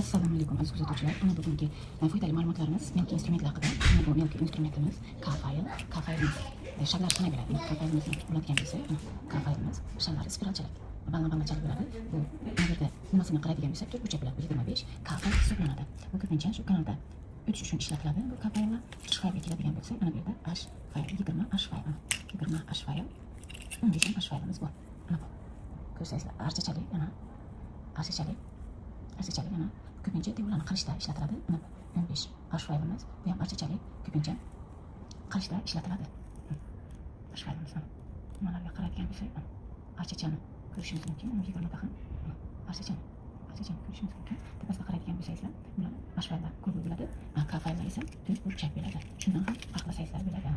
Assalomu alaykum, aziz kuzatuvchilar. Mana bugungi foydali ma'lumotlarimiz мелкий instrumentlar haqida. Mana bu мелкий instrumentimiz K fayl. K faylimiz sharlar qanday bo'ladi? K faylimizni oladigan bo'lsak, mana K faylimiz sharlari spiralchalik, волна волна chalik bo'ladi. Bu mana bu yerda nimasini qaraydigan bo'lsak, to'rt burchak bo'ladi. 25 K fayl hisoblanadi. Bu ko'pincha shu kanalda o'tish uchun ishlatiladi. Bu K fayllar. H faylga keladigan bo'lsak, mana bu yerda H fayl, 20 H fayl, mana 20 H fayl, 15 ham H faylimiz bor. Mana bu. Ko'rsangizlar, archachalik, mana archachalik, archachalik, mana ko'pincha devorlarni qilishda ishlatiladi. Mana bu 15 H faylimiz, bu ham archachalik, ko'pincha qilishda ishlatiladi. H faylimiz mana. Nimalarga qaraydigan bo'lsak, mana archachani ko'rishimiz mumkin. Mana 20 ta ham mana archachani ko'rishimiz mumkin. Tepasida qaraydigan bo'lsangizlar, bular H fayllar ko'p bo'ladi. K fayllar esa to'rt burchak bo'ladi. Shundan ham farqlasangizlar bo'ladi.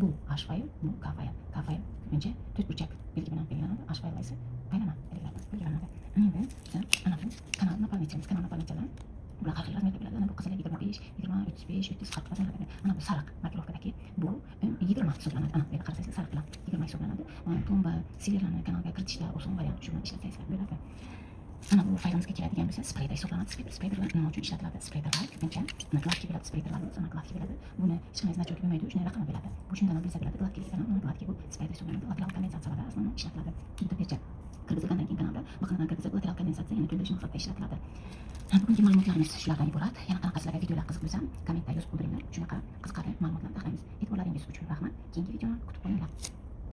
Bu H fayl, bu K fayl. K fayl ko'pincha to'rt burchak belgi bilan belgilanadi. H fayllar esa aylana belgilar bilan belgilanadi. Endi biz ana bu kanal наполнитель imiz, kanal наполнитель lar bular har xil размер da bo'ladi. Ana bu qizil 25, 20, 35, 30, 40 размер da bo'ladi. Mana bu sariq маркировка dagi bu 20 hisoblanadi. Ana bu yerda qarasangizlar, sariq bilan 20 hisoblanadi. Plomba, силер larni kanalga kiritishda oson variant, shu bilan ishlatsangizlar bo'ladi. Mana bu faylimizga keladigan bo'lsa, spreader hisoblanadi. Spreader, spreaderlar nima uchun ishlatiladi? Spreaderlar ko'pincha mana гладкий bo'ladi spreaderlarimiz, mana гладкий bo'ladi. Buni hech qanday значок bo'lmaydi, shunday raqami bo'ladi. Bu shundan ham bilsa bo'ladi. Гладкий ligidan ham гладкий bu spreader hisoblanadi. Lateral kondensatsiyalarda asosan ishlatiladi. Bitta percha kirgizilgandan keyin kanalda baqanadan kirgizib, lateral kondensatsiya, ya'ni to'ldirish maqsadida ishlatiladi. Bugungi ma'lumotlarimiz shulardan iborat. Yana qanaqa sizlarga videolar qiziq bo'lsa, kommentda yozib qoldiringlar. Shunaqa qiziqarli ma'lumotlar taxlaymiz. E'tiborlaringiz uchun rahmat. Keyingi videoni kutib qolinglar.